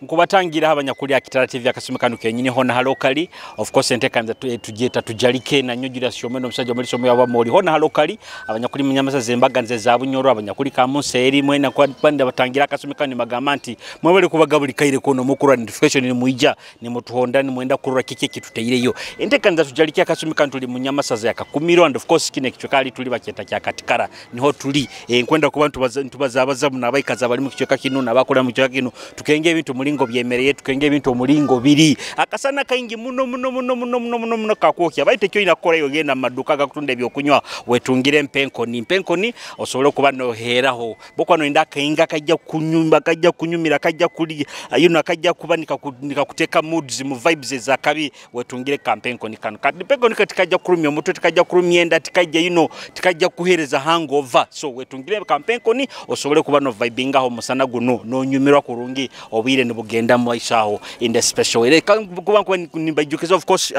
Nkubatangira abanyakulya Kitara TV akasumi kanu kenyini hona halokali. Of course entekanza tujeta tujalike na nyojira shomeno omusajja muri somo yaba moli hona halokali abanyakuli munyamasa zembaga nze za Bunyoro abanyakuli kamunse eri mwena kwanda batangira akasumi kanu magamba nti mwebale kubagabuli kaire kono mukura notification ni muija ni mutuhonda ni mwenda kurura kiki kituteireyo entekanza tujalike akasumi kanu tuli munyamasa za Kakumiro and of course kine kichwekali tuli bakyeta kya Katikara niho tuli nkwenda kuba ntubazabaza munabayikaza bali mu kichweka kino nabakola mu kichweka kino tukenge ebintu mulingo byemereye tukenge ebintu omulingo biri akasana kaingi muno muno muno muno muno muno muno kakwokya baite kyo inakora yo genda maduka gakutunda ebyokunywa wetungire mpenkoni mpenkoni osobole kuba noheraho bokwa noinda kainga kajja kunyumba kajja kunyumira kajja kuli yuno kajja kuba nikakuteka moods mu vibes za kabi wetungire kampenkoni kano mpenkoni katikajja kurumya omutwe tikajja kurumyenda tikajja yuno tikajja kuhereza hangover so wetungire kampenkoni osobole kuba no vibingaho musana guno nonyumirwa kurungi obwire nibugenda mwaishaho in the special way kuba nimbajukiza of course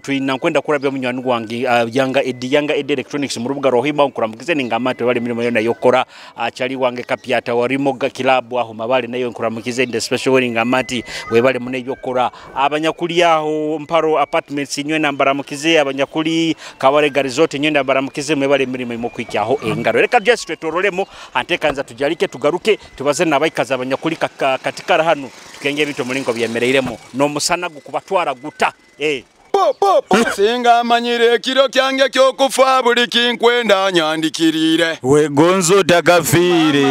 tuina kwenda kurabya munywani wange Yanga Edi Electronics mu rubuga Rohima nkuramukize ningama bali mirimo yona yokora chali wange Kapiata warimo kilabu aho mabale nayo nkuramukize in the special way ngamati webale mune yokora abanyakuli aho Mparo Apartments nywe nambaramukize abanyakuli Kawarega Resort nywe nambaramukize mwebale mirimo imokwijyaho engaro reka just twetorolemo antekanza tujalike tugaruke tubaze nabayikaza abanyakuli Katikara hano tukenge ebintu mulingo byemereiremo no musana gukubatwara guta Singa amanyire ekiro kyange kyokufa buli kinkwenda nyandikirire wegonzo tagafire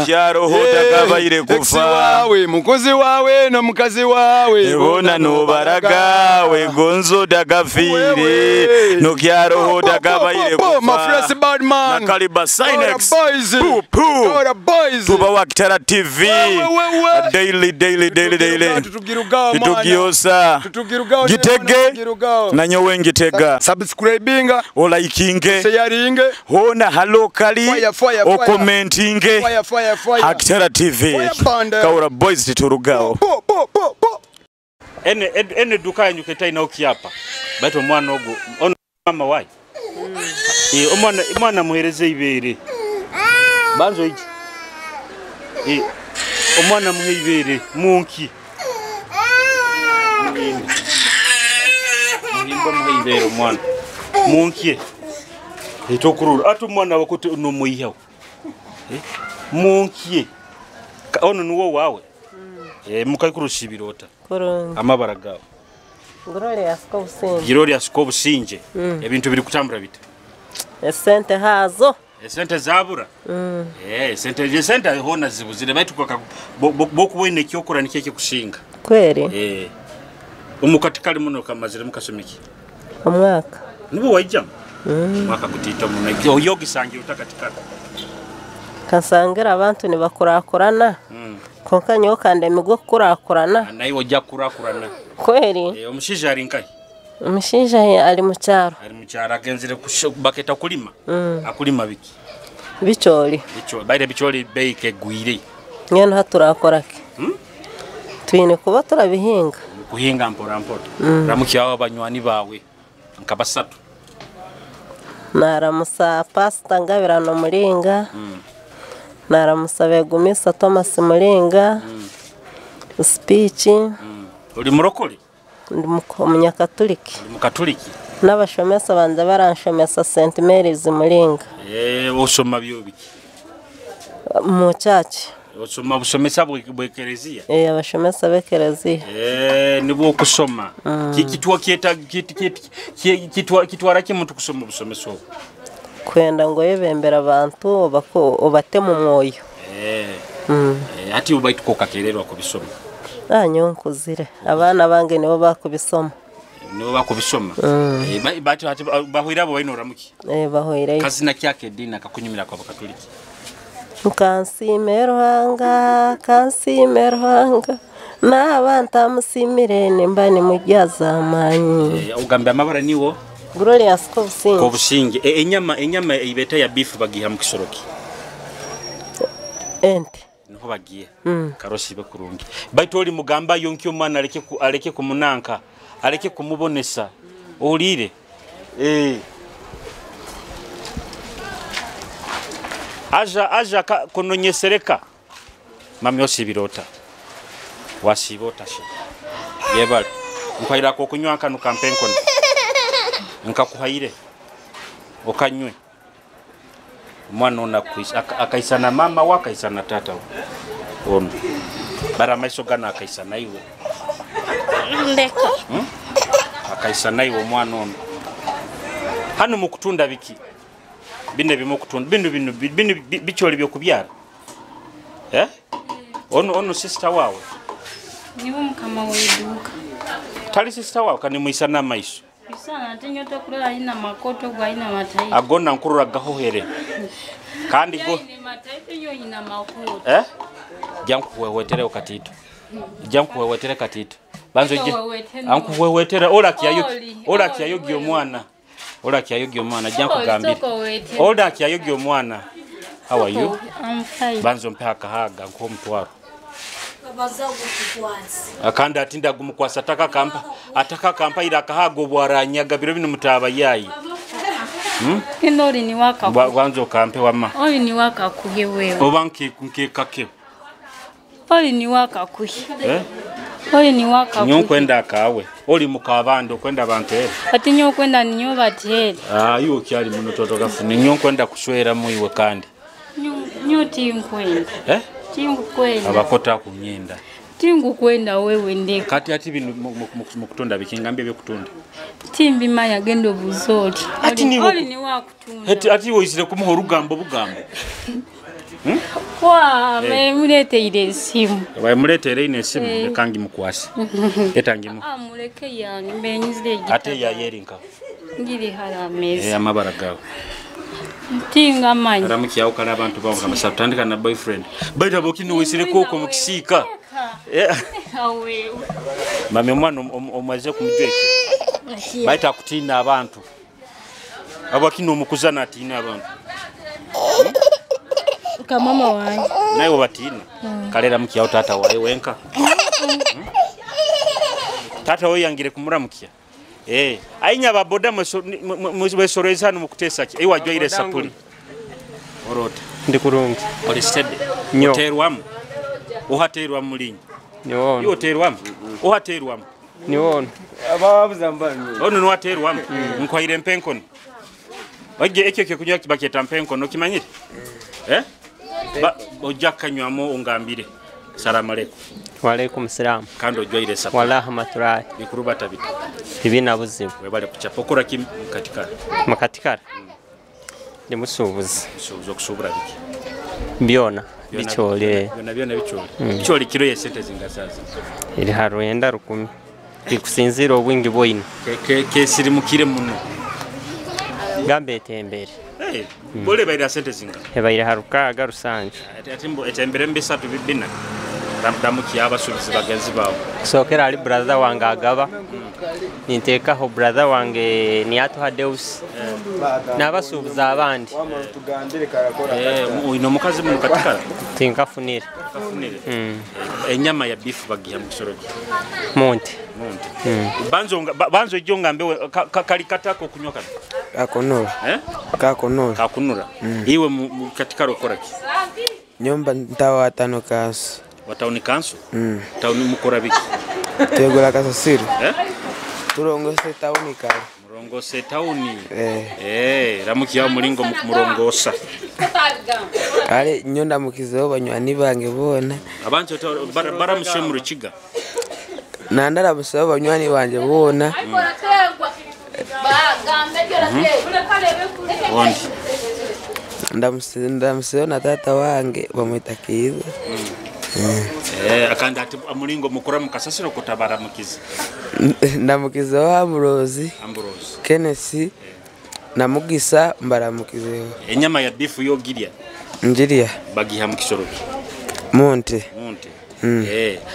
kyaroho tagabaire kufa wawe mukozi wawe no mukazi wawe bona no baraga wegonzo tagafire no kyaroho tagabaire kufa my fresh bad man na Kaliba Sinex boys tubawa Kitara TV daily daily daily daily tutugiosa gitege nanyo wengitega subscribinga olikinge sharinge hona halokali fire, okomentinge fire, fire. Akitara TV Kaura Boys titurugao ene ene duka yanyu ketaina okiapa baito mwana ogo ono mama wayi omwana mwana muhereze ibere banzo iki omwana muhe ibere munki muhimba muhe ibere omwana munkie etokurura ati omwana wakote no muyihawo munkie ono nuwo wawe mukaikurushibirota amabara gawe Gloria Sikobusinje ebintu biri kutambura bita esente hazo esente zabura esente hona zibuzire baitu bokuwene kyokora nikeke kushinga kweri umukatikali muno kamazire mukasomeki omwaka nibo waija mwaka kutita muno oyogisangira utakatikala kasangira abantu nibakurakurana konka nyoka ndemigwe kurakurana naye ojja kurakurana kweri omushaija ari nkahi omushaija ari mu kyaro agenzire baketa kulima akulima biki bicholi baire bicholi bei kegwire ngeno haturakorake twine kuba turabihinga kuhinga mpora mpora ramukyawo abanywani bawe nka basatu naramusa Pastor Ngabirano Mulinga naramusa Begumisa Thomas Mulinga speech uri murokore ndi umunyakatoliki uri mukatoliki n'abashomesa banze baranshomesa St Mary's Mulinga osoma byo biki mu church osoma busomesa bw'ekereziya abashomesa b'ekereziya nibwo kusoma kitwa kieta kitwara ki muntu kusoma busomesa obwo kwenda ngo yebembera abantu obate mu mwoyo ati ubaituko kakererwa kubisoma nyonkuzire abana bange nibo bakubisoma bati bahwira abo baino ramuki bahwira kazina kyake dina kakunyumira kwa bakatoliki Kansime Ruhanga kansime Ruhanga n'abantu amusimire nimba nimujyaza amanyi ugambe amabara niwo Gloria Sikobusinge Kobusinge enyama ibeta ya beef bagiha mu kisoroki ente niho bagiye karosi bekurungi baitu oli mugamba yonkyo mwana aleke kumunanka aleke kumubonesa olire aja aja kononyesereka mami osibirota Wasiiba otasha. Yebale. Nkwaira ko kunywa kanu kampenkono. Nkakuhaire. Okanywe. Omwana ono akaisana mama we akaisana tata we. Ono. Bara amaiso gano akaisana iwe. Ndeka. Akaisana iwe omwana ono. Hano mukutunda biki? Bino bimukutunda. Bino bino bikyoli byokubyara. Eh? Ono sister wawe. Niwe mukama w'edduuka. Tali sister wawe kandi muisana amaiso. Isana ate nyota kulala alina makoto gwe alina matayi. Agona nkurura gahohere. Kandi go eh? Jankuwewetere okatito. Jankuwewetere katito. Banzo je. Ankuwewetere ola kiyayo. Ola kiyayo omwana. Ola kiyayo omwana jankugambira. Ola kiyayo omwana. How are you? I'm fine. Banzo mpe akahaga nko mutwaro. Akanda atinda gumukwasa ataka kampa. Ataka kampa ira akahaga obwaranyaga biro bino mutaba yayi. Kinori ni waka. Banzo kampe wama. Oli ni waka kuhe wewe. Oba nkekake. Oli ni waka kuhe. Eh? Oli ni waka kuhe. Nyo kwenda akawe. Oli mukabando kwenda bantu. Ati nyo kwenda ninyo bateri. Ah, iwo kyali muno toto gafune. Nyo kwenda kuswera mu iwe kandi. Nyo tinkwenda. Eh? Tingukwenda. Abakota kunyenda. Tingukwenda wewe ndeka. Kati ati bino mukutunda bikingambye byokutunda. Timbimanya gendo buzoli. Ati ni oli ni wakutunda. Ati woizire kumuha orugambo bugambo. Kwa muleteire esimu. Muleteire ine esimu leka ngimukwase. Leta ngimu. Ah, muleke yange mbenyizire igitabo. Ate ya yerinka. Ngiri harameza. Amabara gawe. Tinga manyi. Aramukiyawo kale abantu bawo nga basatu tandika na boyfriend. Baita bokino wisire koko mukisiika. Mami omwana omaze kumujweke. Baita kutiina abantu. Abakino omukuzana atiina abantu. Ka mama wange. Naye batiina. Kalera mukiyawo tata wawe wenka. Tata we yangire kumuramukiya. Eh, ainya baboda mwesoreza hano mukutesa ki? Ewa jwaire sapuli. Orota. Ndi kurungi. Oli steady. Oterwamu. Ohaterwamu mulinyi. Niwono. Iwo oterwamu. Ohaterwamu. Niwono. Ababuza mbani. Ono nwaterwamu. Nkwaire mpenkoni. Wajje ekyo kyo kunywa kibaketa mpenkono okimanyire? Eh? Ojja kanywamo ongambire. Salamu aleikum. Wa alaikum salam. Kandi ojwaire sapuli. Wallahi maturayi. Bikurubata bita. Tibina buzibu. Webale kuchapa. Okora ki mukatikara? Mukatikara? Ndi musuubuzi. Musuubuzi okusuubula biki? Byona. Bikyole. Byona byona bikyole. Bikyole kiro ye sente zingasaza. Eri ha 900. Bikusinzira obwingi bwoine. Kesirimukire muno. Gambe etembere. Hey, bole baira sente zinga. Ebaire ha 6 7. Ate etembere mbisatu bibina. Damukiya abasuubuzi bagenzi bawe. Kusokera ali brother wange agaba. Nintekaho brother wange ni atuha Deus. N'abasuubuzi abandi. Uno mukazi muno katikara? Tinkafunire. Kafunire. Enyama ya beef bagiha mu kisoro. Munti. Munti. Banzo ejjo ngambe kali katako kunywa kano. Kakunura. Eh? Kakunura. Kakunura. Iwe katikara okora ki? Nyomba ntawa watano kansu. Watauni kansu? Tauni mukora biki? Twegula kasasiro. Eh? Turongose tauni kale. Murongose tauni. Eh, ramukiya mulingo murongosa. Kale nyonda mukizeho banywani bange bona. Abantu baramushe mu rukiga. Nandara museho banywani banje bona. Ondi. Ndamuseho na tata wange bamwita Kiza. Akanda ati mulingo mukora mukasasiro kutabara mukizi. Ndamukizeho Ambrose. Ambrose. Kenneth na Mugisa mbaramukizeho. Enyama ya beef yo girya. Njirya. Bagiha mu kisoro. Munte. Munte.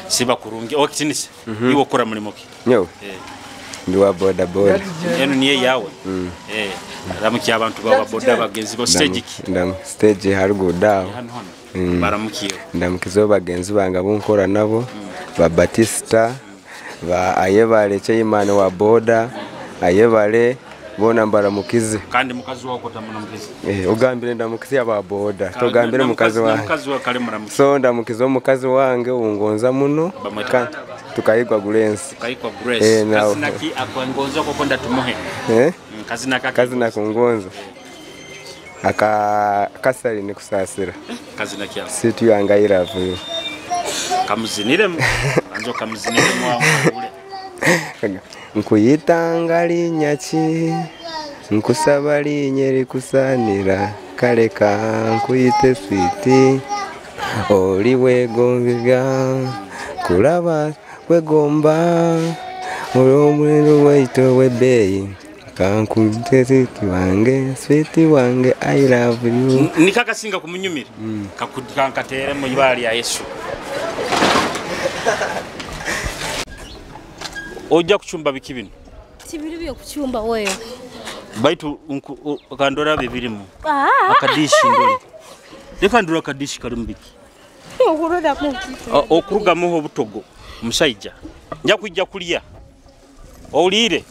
Siba kurungi. Okitinise. Iwo kora mulimo ki? Nyo. Ndi wa boda boda. Eno niye yawe. Ramukiya abantu baba boda bagenzi bo stage ki? Ndam stage harugu dawo. Hano hano. Baramukiye. Ndamukizo bagenzi banga bunkora nabo. Ba Batista ba Ayebale Chairman wa boda Ayebale Bona mbaramukize. Kandi mukazi wako tamunamukize. Ogambire ndamukize aba boda. Togambire mukazi wange. Mukazi wa kale muramukize. So ndamukize omukazi wange ungonza muno. Tukayigwa Grace. Tukayigwa Grace. Kazina ki akwangonza koko ndatumuhe. Kazina kaka. Kazina kungonza. Aka kasali ni kusasira. Kazina kia. Situ yangaira vuyo. Kamuziniremu. Anzo kamuziniremu aho ule. Nkuyitanga linnya ki nkusaba linnya likusaanira kaleka nkuyite switi oli wegombega kulaba wegomba olw'omuliro waitu w'ebbeeyi kankuyite switi wange I love you. Nikakasinga kumunyumira kankateere mu ibala lya Yesu. Ojja kuchumba biki bino? Tibiri byo kuchumba wewe. Baitu kandora bibirimu. Akadishi ndole. Leka ndora akadishi kali mubiki. Okuruga mu kitu. Okuruga mu obutogo musajja. Nja kujja kulya. Owulire.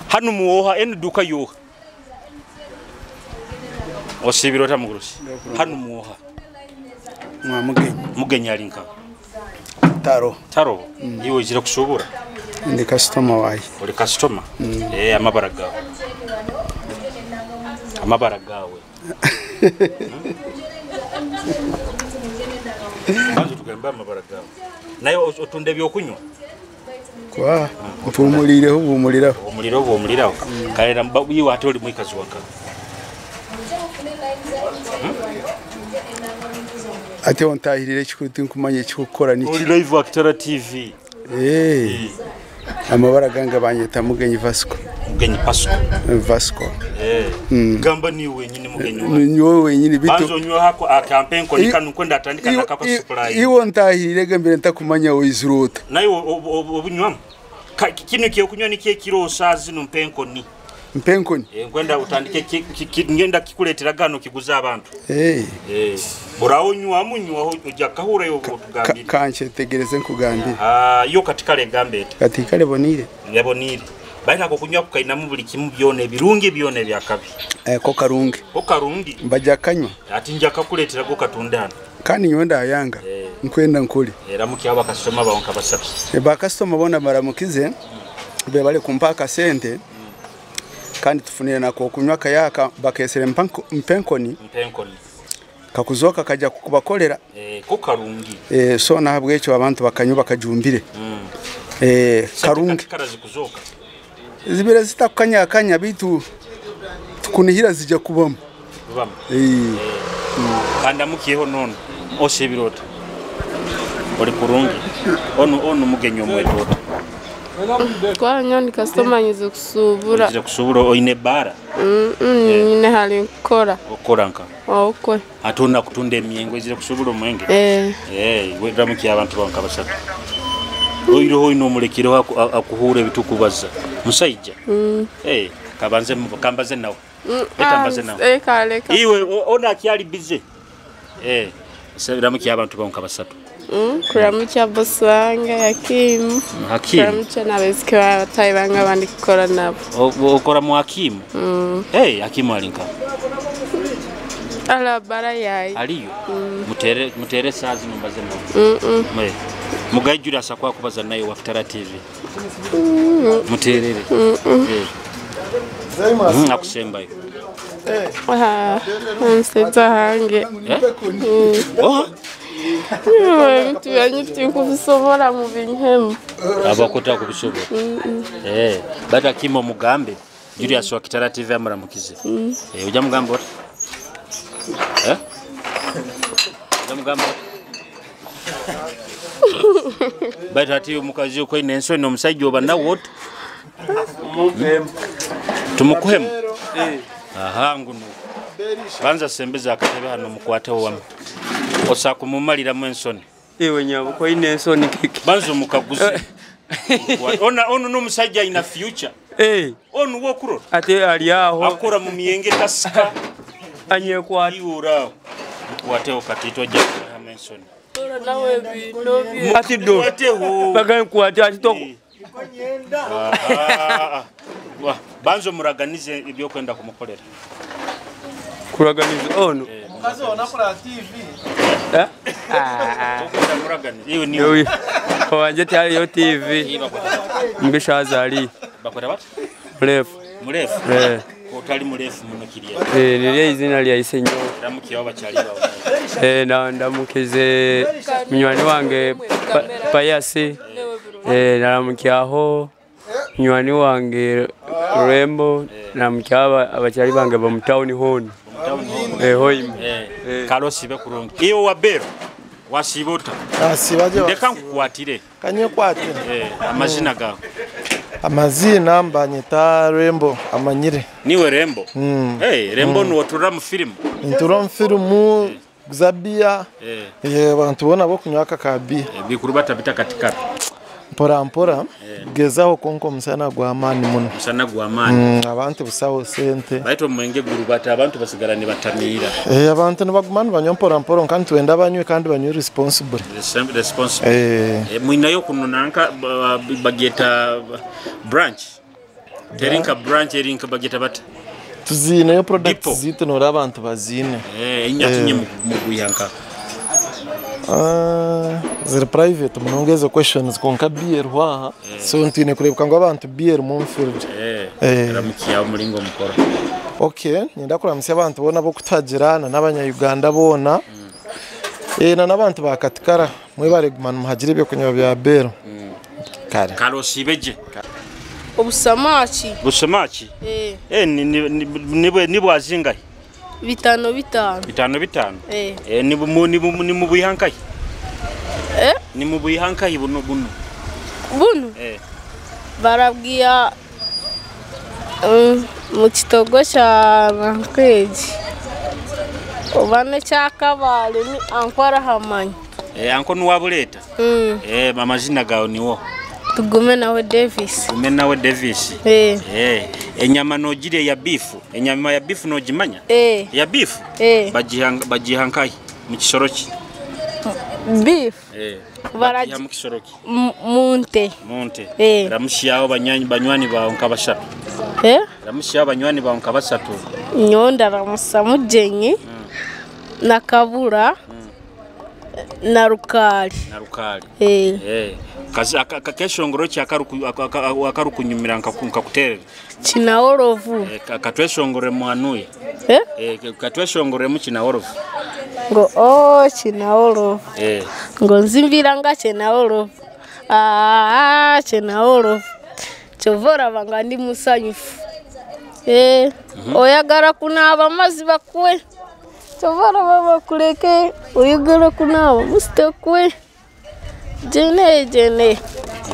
Hanu muoha enu duka yoha. Osibiro tamugurusi. Hanu muoha. Mwa mugenyi. Mugenyi alinka. Taro. Taro. Iwe ijira kushubura. Ndi customer wayi. Uli customer? Amabara gawe. Amabara gawe. Banzu tugamba amabara gawe. Naye otunde byokunywa? Kwa, mpumulireho bumuliraho. Omuliro bumuliraho. Kalera iwe ate oli mwikazi waka. Ate ontahirire ekikuru tinkumanya ekikukora niki. Oli live Akitara TV. Amabara ganga banyeta Mugenyi Vasco. Mugenyi Pasco. Vasco. Gamba ni wenyini Mugenyi wa. Ni wewe wenyini bitu. Banzo nywa hako akampaign ko nikanu kwenda atandika nakapa supply. Iwo ntahirire gambire ntakumanya oizirota. Naye obunywamu. Kino kiyo kunywa ni kiro sazi no mpenko ni. Mpenkoni. Ngwenda utandike ngenda kikuletera gano kiguza abantu. Burawo nywa munywa ojja kahura yo kutugambira. Kanche tegereze nkugambira. Yo katikale gambe. Katikale bonire. Yabonire. Baina ko kunywa kukainamu buli kimu byone ebirungi byone byakabi. Ko karungi. Ko karungi. Mbaja kanywa. Ati nja kakuletera go katundana. Kandi nywenda ayanga. Nkwenda nkoli. Eramuki aba kasoma baonka basatu. Ba customer bona baramukize. Be bale kumpaka sente. Kandi tufunire nako kunywa kayaka bakesere mpenkoni. Mpenkoni. Kakuzoka kaja kubakolera. Ko karungi. So nahabwekyo abantu bakanywa bakajumbire. Karungi. Karazi kuzoka. Zibere zitakukanya kanya bitu tukunihira zijja kubamu. Kubamu. Kanda mukiyeho nono osebirota. Oli kurungi. Onu mugenyi omwetota. Kwa nyoni customer nyize kusubura. Nyize kusubura oine bara. Nyine hali nkora. Okora nka. Okwe. Atona kutunda emiyengo izire kusubura omwenge. Weramukiye abantu banka basatu. Oiroho ino omulekero akuhura ebitukubaza. Musajja. Kabanze kambaze nawe. Etambaze nawe. Kaleka. Iwe ona kyali busy. Ramukiye abantu banka basatu. Kuramukya boss wange Hakimu. Hakimu. Kuramukya n'abezike abatayi bange abandi kukora nabo. Okora mu Hakimu? Hakimu alinka. Ala bara yayi. Aliyo. Mutere sazi numbaze nawe. Mugayijura asakwa kubaza naye wa Kitara TV. Muterere. Akusembayo. Nsetsa hange. Oh. Mtu yanyu kubisobola mu binkemu. Abakota kubisobola. Bata kimo mugambe Julius wa Kitara TV amuramukize. Ujja mugambe oti? Ujja mugambe oti? Bata ati omukazi okwo ine ensoni omusajja oba nawe oti? Tumukuhemu. Aha nguno. Banza sembeza akatebe hano mukwateho wamwe. Osa kumumaliramu ensoni. Iwe nyabo ko ine ensoni kiki. Banza mukaguze. Ona ono n'omusajja ina future. Ono wokurora. Ate ali aho. Akora mu miyenge tasika. Anyekwata. Iwe Mukwateo kati tojja kuhamu ensoni. Nawe bino bye. Ati do. Baga nkwate ati to. Banzo muraganize ebyokwenda kumukolera. Kuraganiza ono. Omukazi onakora TV. Eh? Muraganize. Iwe ni. Wanje tayari TV. Mgisha azali. Bakweta bati? Murefu. Murefu. Eh. Otali murefu muno kirya. Eh, nilye izina lya isenyo. Ndamukiye abakyali bawe. Eh, na ndamukize munywani wange Payasi. Eh, naramukyaho munywani wange Rembo, naramukya abakyali bange ba mu town hall. Eh, hoima. Eh, Karosi be kurungi. Iyo wa bero wasibota. Asibaje. Ndeka nkukwatire. Kanyekwatire. Eh, amazina gawe. Amazina mbanyita Rembo amanyire. Niwe Rembo. Hey, Rembo nuwatura mu film. Ntura mu film Zabia. Eh, abantu bona bo kunywa akakabia. Bikuru batabita katika. Mpora mpora gezaho konko musana gwa amani muno. Musana gwa amani. Abantu busawo sente. Baito mwenge gurubata abantu basigara ni batamira. Eh, abantu nibagumana banywa mpora mpora kandi twenda banywe kandi banywe responsible. Responsible. Eh, mwinayo kununanka bageta branch. Terinka branch erinka bageta bata. Tuzine yo products zitu nora abantu bazine. Eh, inyatinye muguyanka. Ziri private munongezo questions konka beer hwaha. So ntine kurebuka ngo abantu beer mu field. Eh, ramukiya mulingo mukora. Okay, nyenda kuramutsa abantu bona bo kutagirana n'abanya Uganda bona. Eh, na nabantu bakatikara mwe bare gumana muhagire byo kunywa bya beer. Kare. Karosi beje. Obusamaki. Busamaki? Eh. Eh, ni bwazingaye. 5 5. 5 5. Eh. Eh, ni mu buyankaye. Eh? Ni mu buyankaye buno buno. Buno? Eh. Barabwiya mu kitogo cya Nankweji. Obane cyakabale ni ankwara hamanya. Eh, anko nuwabuleta. Eh, amazina gawe niwo. Tugume nawe Davis. Tugume nawe Davis. Eh. Eh, enyama nogire ya beef. Enyama ya beef nogimanya? Eh. Ya beef? Eh. Bajihankai mu kisoroki. Beef. Eh. Baraji mu kisoroki. Munte. Munte. Eh. Ramushiyaho banywani bawe nkabashatu. Eh? Ramushiyaho banywani bawe nkabashatu. Nyonda ramusa mujenyi. Na kabura. Na rukali. Na rukali. Eh. Eh. Kazi akakeshongoro ki akarukunyumira nkakuterera. Kinaorovu. Eh, katweshongore muhanuye. Eh? Eh, katweshongore mu kinaorovu. Ngo oh kinaorovu. Eh. Ngo nzimbira nga kinaorovu. Ah, kinaorovu. Kyovora banga ndi musanyufu. Eh, oyagala kunaaba amazzi bakuwe. Kyovora baba kuleke oyagala kunaaba musitekwe. Jene jene.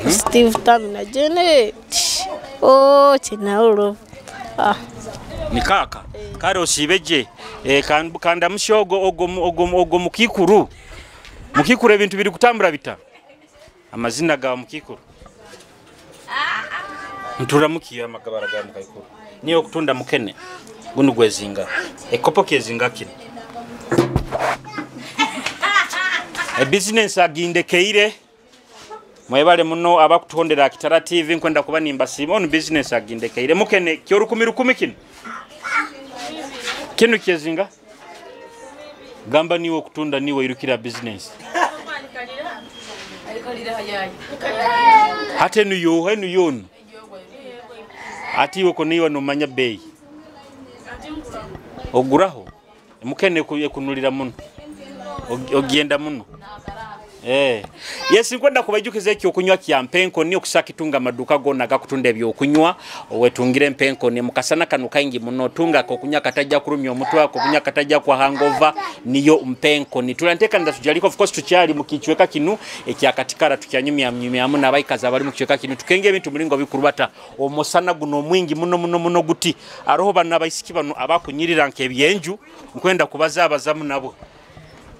Steve Tamina jene. Oh kinaorovu. Ah. Nikaka. Kare osibeje. Eh, kanda mushogo ogo mukikuru. Mukikuru ebintu biri kutambura bita. Amazina ga mukikuru. Ntura mukiyo amagabara ga mukikuru. Niyo kutunda mukene. Guno gwezinga. Ekopo kezinga kino. E business agindekeire. Mwebale muno abakutondera Kitara TV nkwenda kuba nimba simu on business agindekeire. Mukene kyo 10,000 kino. Kino kyezinga. Gamba niwe kutunda niwe irukira business. Hate nuyo henu yonu. Ati yuko niwe numanya bei. Oguraho. Mukene kunulira muno. Ogenda muno. Eh. Yes, nkwenda kubajukiza ekyo okunywa kya mpenko ni okusakitunga maduka gona gakutunda ebyokunywa wetungire mpenko ni mukasana kanu kaingi muno tunga kokunya katajja kurumya omutwe kokunya katajja kwa hangover niyo mpenko ni tulanteka ndatujaliko of course tukyali mukichweka kinu ekya katikara tukyanyumya mnyumyamu nabaikaza bali mukichweka kinu tukenge ebintu mulingo bikurubata omosana guno mwingi muno muno muno guti aroho bana baisiki bano abakunyirira nk'ebyenju nkwenda kubazabazamu nabo.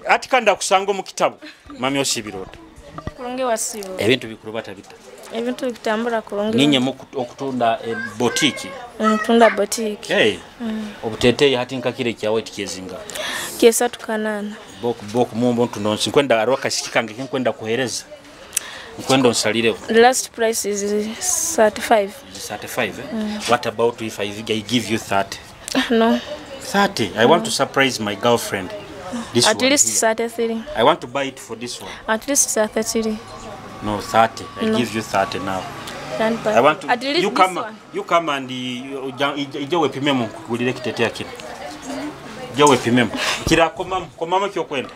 Ati kanda kusango mu kitabu mami osibirota kurungi wasibo ebintu bikurubata bita ebintu bitambura kurungi ninye okutunda botiki mtunda botiki hey. Obuteteye hati nkakire kya white kyezinga kyesa tukanana bok mumbo ntunonsi nkwenda arwa kashikikange nkwenda kuhereza Nkwenda onsalireho. The last price is 35. 35, eh? What about if I give you 30? No. 30. I want to surprise my girlfriend. This at one least here. 33. I want to buy it for this one. At least 33. No, 30. I No. give you 30 now. Can't buy. I want to At least you this come one. You come and ije wepimemu kugulire kitetea kino. Ije wepimemu. Kira komamu, komamu kyokwenda.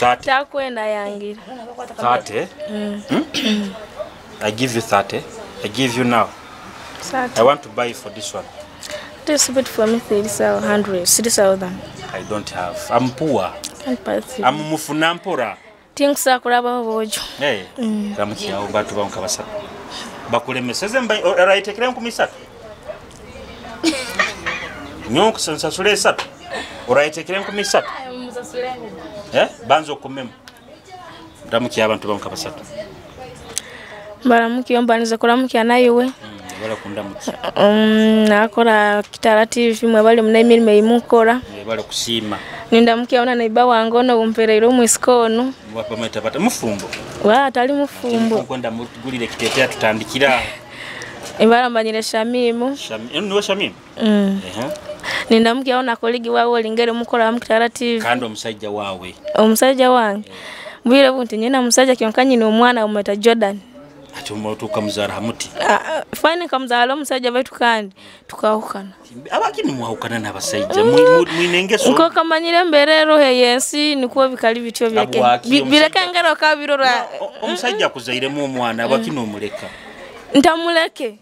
30. Takwenda yangira. 30. I give you 30. I give you now. 30. I want to buy for this one. Just put for me 3,000. 3,000. I don't have. I'm poor. Can't buy three. I'm mufuna mpora. Tinkusa kulabaho bojo. Hey. Ramukiyawo bantu banka basatu. Bakulemeseze mba oraitekera 30. Nyonko nsasule 3. Oraitekera 30. Eh? Banzo okomemu. Ramukiya abantu banka basatu. Baramukiyo mbaniza kulamukiya nayiwe. Bala kundamukiya. Nakora Kitara TV mwe bali muna emirimo eyimukora. Bala kusiima. Nindamukiya ona neiba wange ono bumpereire omwisika ono. Wapamweta bata mufumbo. Wa atali mufumbo. Nkwenda mugulire kitetea tutandikira. Embaramanyire Shamimu. Shamimu niwe Shamimu? Nindamukiya ona koligi wawe olingere mukora mu Kitara TV. Kandi omusajja wawe. Omusajja wange. Mbwire bunti nyina musajja kyonka nyina omwana omweta Jordan. Ati omutuka muzara hamuti. Fine kamuzala omusajja baitu kandi tukahukana. Abakini mwahukana n'abasajja mwinengeso. Nko kamanyire emberero heyensi nikuwa bikali bityo byeke. Bireka ngero kabirora. Omusajja akuzairemu omwana abakini omuleka. Ntamuleke.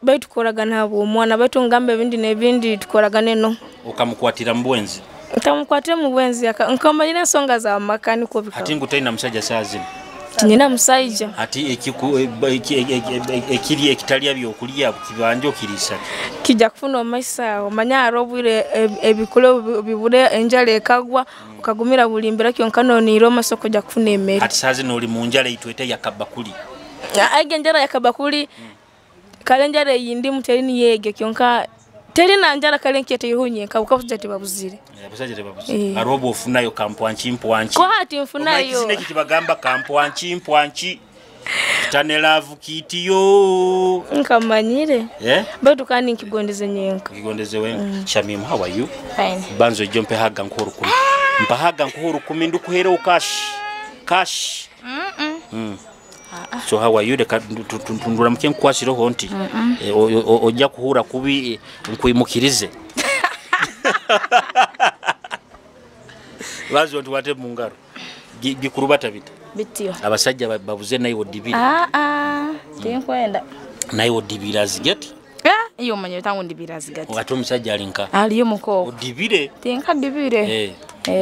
Baitu tukoragana abo omwana baitu ngambe ebindi n'ebindi tukoragane no. Okamukwatira mu bwenzi. Ntamukwatira mu bwenzi nkamanyire ensonga za maka niko bikali. Ati ngutaina musajja saazino. Tinyina musajja. Ati ekiri ekitalya byokulya kibanja okirisa. Kijja kufuna omaisa omanya arobwire ebikolo bibure enjala ekagwa okagumira bulimbira kyonka noniira omasoko kujja kufuna emmere. Ati saazino oli mu njala itwete yakabakuli. Age enjala yakabakuli kale enjala eyindi muteri niyege kyonka teri na njala kale nkete ihunye nkabuka tebabuzire. Abasajja tebabuzire. Arobo ofunayo kampwanchi mpwanchi. Ko hati nfunayo. Omakisine kitibagamba kampwanchi mpwanchi. Kitane love kitiyo. Nkamanyire. Baitu kandi nkigondeze nyenka. Nkigondeze wenka. Shamimu, how are you? Fine. Banzo jompe haga nkuho 10. Mpahaga nkuho 10 ndukuhere ukash. Cash. So how are you? Reka tundura nkwasireho nti. Ojja kuhura kubi nkwimukirize. Bazo ntuwate mu ngaro. Bikurubata bita. Bitiyo. Abasajja babuze naye odibira. Tinkwenda. Naye odibira zigati. Iyo manye tangu ndibira zigati. Ate omusajja ali nka. Aliyo muko. Odibire. Tinkadibire.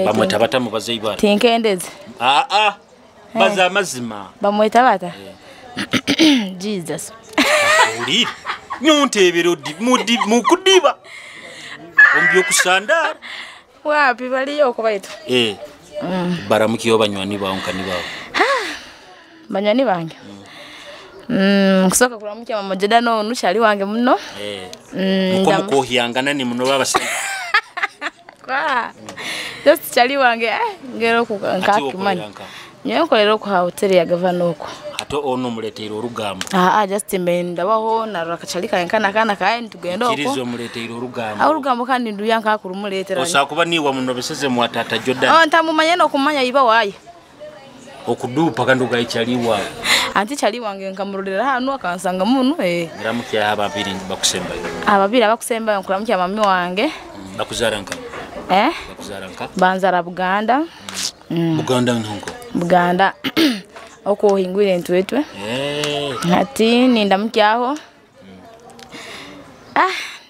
Bamweta bata mubaze ibara. Tinkendeze. Baza amazima. Bamweta bata. Jesus. Uli. Nyonte mukudiba. Ombyo kusandara. Wapi baliyo ko baitu. Baramukiyo banywani bawo nkani bawo. Banywani bange. Kusoka kulamukia mama Jordan ono chali wange muno. Muko mukohyangana ni muno babasajja. Kwa. Just chali wange ngero nkakimanya. Nyewe nkolera ku hotel ya gavana oko. Ate ono muleteire orugambo. Just mbendabaho na rakachali kankana kana kaye ntugenda oko. Kirizo muleteire orugambo. Orugambo kandi nduyanka kurumuletera. Osakuba niwa munobeseze mwatata Jordan. Ntamumanye no kumanya iba waye. Okudupa kandi ugayichaliwa. Anti chali wange nkamurulira hano akansanga munu Muramukiya ababiri bakusembayo. Ababiri abakusembayo nkuramukiya mami wange. Bakuzara nka. Bakuzara nka. Banzara Buganda. Buganda nkonko. Buganda oko hingwire ntwetwe. Ati nindamukyaho.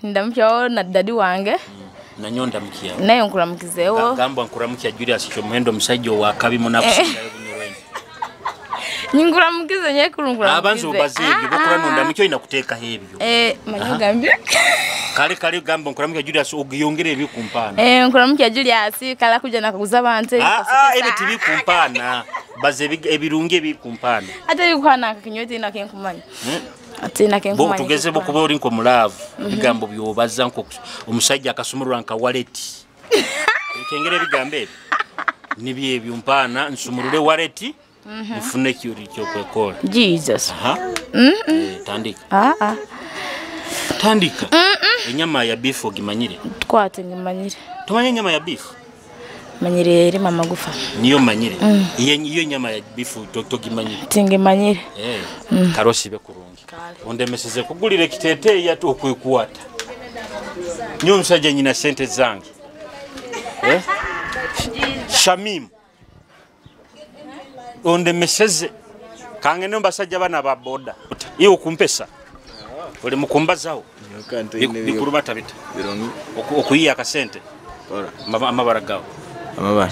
Nindamukyaho na dadi wange. Nanyo ndamukyaho. Naye nkuramukizeho. Gamba nkuramukiya Julius Kyomuhendo musajja wa kabi munakusingayo bunyoro. Nyinguramukize nyekurungura. Abanzo baze ebyo bokora nondamukyo inakuteeka hebyo. Manyugambye. Kale kale gamba nkuramukiya Julius ogiyongere ebikumpana. Nkuramukiya Julius kala kuja nakaguza abantu. Ebyo tibikumpana. Baze ebirungi ebikumpana. Ate bikuhana akakinyote nakenkumanya. Ate nakenkumanya. Bo tugeze bokuba oli nko mulavu. Ebigambo byobaza nko omusajja akasumulwa nka wallet. Ekengere ebigambo ebyo. Nibyo ebyo mpana nsumulule wallet. Nfune kyuri kyokwekola. Jesus. Aha. Tandika. Ah. Tandika. Enyama ya beef ogimanyire? Twate ngimanyire. Tumanye enyama ya beef? Manyire eri mama gufa. Niyo manyire. Iyo nyama ya beef togimanyire. Tingimanyire. Karosi be kurungi. Ondemeseze kugulira ekiteteeyi ate okwekuwata. Nyo omusajja nyina sente zange. Shamim. Ondemeseze kangene mbasajja bana ba boda. Iwe kumpesa. Oli mukumbazaho. Bikurubata bita. Okuyiya akasente. Amabara gawo. Amabara.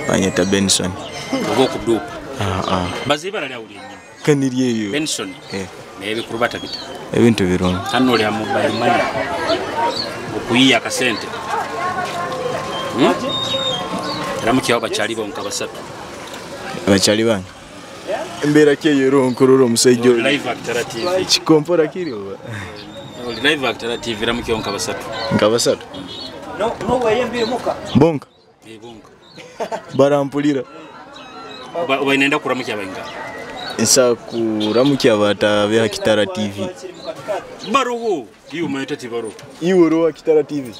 Banyeta Benson. Ogo kudupa. Bazibara lya uli nyina. Kaniri eyo. Benson. Naye bikurubata bita. Ebintu birungi. Hano oli mobile money. Okuyiya akasente. Ramukiya bakyali bonka basatu. Bakyali bange. Embeera ki eyo eronkorora omusajja oyo? Live Actara TV. Kikompora kiri oba? Live Actara TV ramukiya nka basatu. Nka basatu? No weyembire muka. Bonka. Bonka. Barampulira. Oba inenda kuramukiya bainga. Nsa kuramukiya batabe Akitara TV. Baruhu. Iyo mayita ti baruhu. Iwe ro Akitara TV.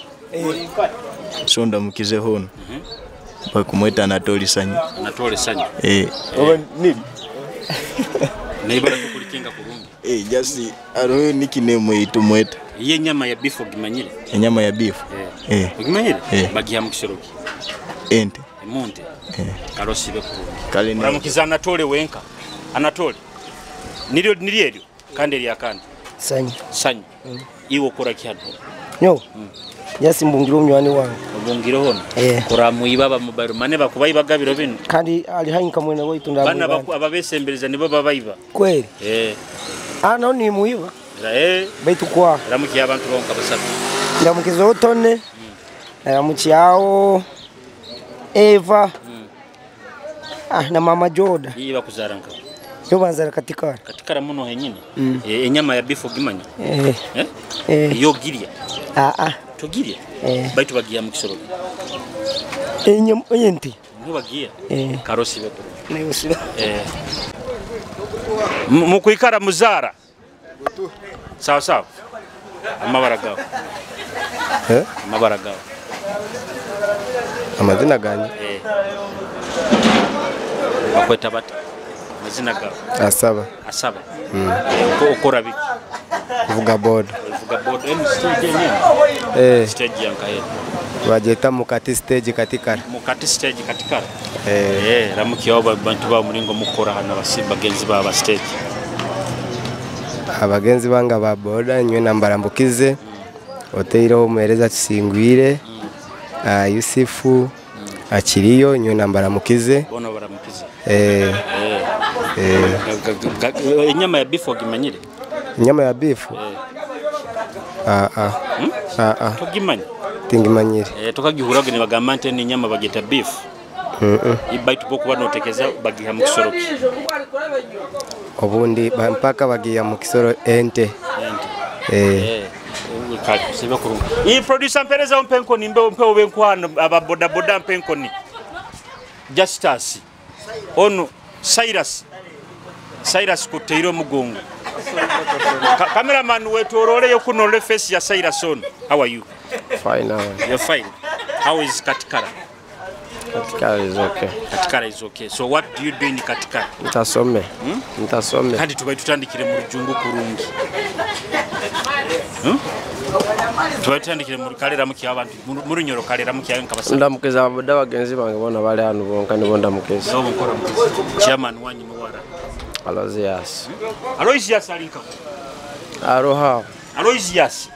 So ndamukize hono. Bakumweta Anatoli Sanyu. Anatoli Sanyu. Oba nili. Naibara kukulikinga kurungi. Just aroho nickname itumweta. Iye nyama ya beef ogimanyire? Enyama ya beef. Ogimanyire? Bagiha mu kisoroki. Ente. Emunte. Karosi be kurungi. Kale ni. Uramukiza Anatoli wenka. Anatoli. Nilyo nili eryo kandi erya kandi. Sanyu. Sanyu. Iwe okora ki hano? Nyo. Jasi mbungiro munywani wange. Mbungiro hono. Kuramuiba ba mobile money bakubayiba gabiro bino. Kandi ali hanyika mwene waitu ndamuiba. Bana ababesembereza nibo babayiba. Kweli. Ano ni muiba. Baitu kwa. Ramukiya abantu bonka basatu. Ndamukiza Otone. Ndamukiyawo Eva. Na mama Joda. Iyi bakuzara nka. Yo banzara katikara. Katikara muno henyine. Enyama ya beef ogimanya. Iyo girya. Togirya. Baitu bagiya mu kisoro. Enyama ente. Niyo bagiya. Karosi bekuru. Nayo. Mukwikara muzara. Sawa sawa. Amabara gawo. Amabara gawo. Amazina ganje. Bakweta bata. Amazina gawo. Asaba. Asaba. Ukora biki? Kuvuga boda. Kuvuga boda. Stage yenyewe. Stage yankaye. Bajeta mukati stage katikara. Mukati stage katikara. Ramukiya abantu ba muringo mukora hano bagenzi ba stage. Abagenzi banga ba boda nywe nambarambukize. Oteiro muhereza tusingwire. Yusufu akiriyo nywe nambaramukize. Bono baramukize. Enyama ya beef ogimanyire? Enyama ya beef? Togimanye? Tingimanyire. Tukagihuraga ni bagamba nti ni nyama bageta beef. Ibaitu boko banotekeza bagiha mu kisoroki. Obundi mpaka bagiha mu kisoro ente. Iyi producer mpereza mpenkoni mbe mpe obenkwano aba boda boda mpenkoni. Justus. Ono Cyrus. Cyrus kuteiro mugongo. Cameraman wetu orole yokuno le face ya Cyrus on. How are you? Fine. You're fine. How is Katikara? Katikara is okay. Katikara is okay. So what do you do in Katikara? Ntasome. Ntasome. Kandi tubaye tutandikire mu rujungu kurungi. Tubaye tutandikire mu kalera mukiya abantu mu runyoro kalera mukiya nkabasa. Ndamukiza ababoda bagenzi bange bona bali hano bonka nibo ndamukiza. Nabo nkora mukiza. Chairman wanyu muwara. Aloysius. Aloysius alinka. Aroha. Aloysius.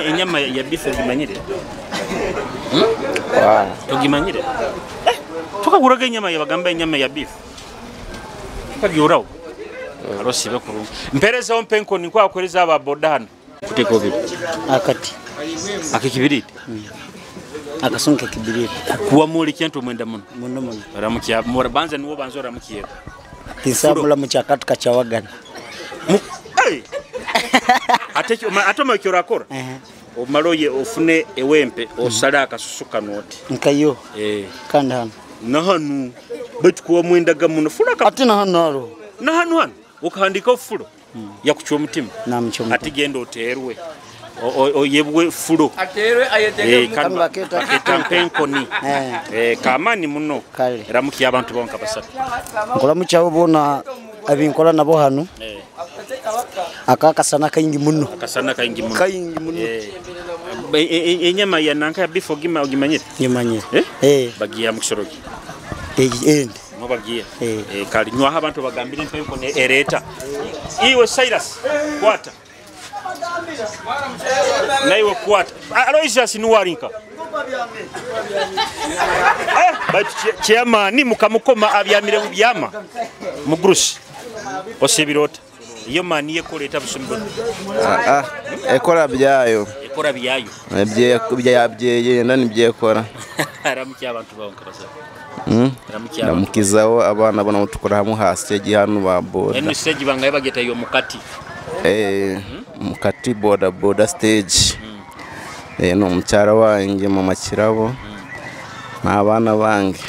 Enyama ya beef ogimanyire? Togimanyire? Tukaguraga enyama ya bagamba enyama ya beef. Tukagurawo. Arosi bekurungi. Mpereza mpenkoni kwa kwereza aba boda hano. Kuteko bibi. Akati. Akikibiriti. Akasunka kibiriti. Kuwa muri kintu mwenda muno. Muno muno. Ramukiya banza niwo banzo ramukiye. Tisabula muchakatu kachawagana. Hey. Ate atoma kyorakora. Omale oye ofune ewempe osale akasusu kano oti. Nkayo. Kandi hano. Na hanu baitu kuwa mwendaga muno fula ka. Ati na hano haro. Na hanu hano ukahandika fulo. Yakuchwa omutima. Namuchwa. Ati genda oterwe. Oyebwe fulo. Aterwe ayetege kandi baketa mpenkoni. Kamani muno. Ramuki abantu bonka basatu. Nkola bona abinkola nabo hano. Akakasana kaingi muno. Akasana kaingi muno. Kaingi muno. Enyama ya nanka ya bifo gima ogimanyire? Ngimanyire. Bagiya mukisoroki. No bagiya. Kali nywa abantu bagambire mpenkoni ereta. Iwe Cyrus kwata. Naiwe kwata. Aloysius nuwarinka. Baitu chairman mukamukoma abyamire bubyama. Mugrusi. Osebirota. Iyo mani yekoleta busumbo. Ekora byayo. Ekora byayo. Byabyeye ndani byekora. Aramuki abantu bawo nkabasa. Aramuki abantu. Ndamukizaho abana bona mutukora hamwe ha stage hano ba boda. Eno stage bangaye bageta iyo mukati. Mukati boda boda stage. No mucyara wanjye mama Kirabo. N'abana bange.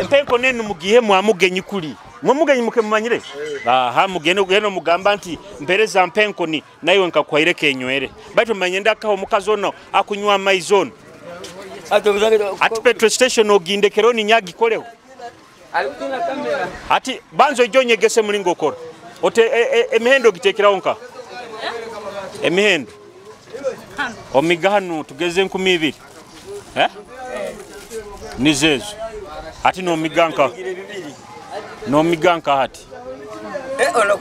Mpenko nenu mugihe mwamugenyi kuli. Mwamugenyi mukemumanyire? Aha mugende ugende mugamba nti mpereza mpenko ni nayo nkakwaireke enywere. Baitu manyenda kaho mukazono akunywa amaizono. Ati petrol station ogindekero ni nyagikoleho. Ati banzo ijo nyegese mulingo okora. Ote emihendo gitekeraho nka. Emihendo. Omigano tugeze 2000. Nizezo. Ati no miganka. No miganka hati.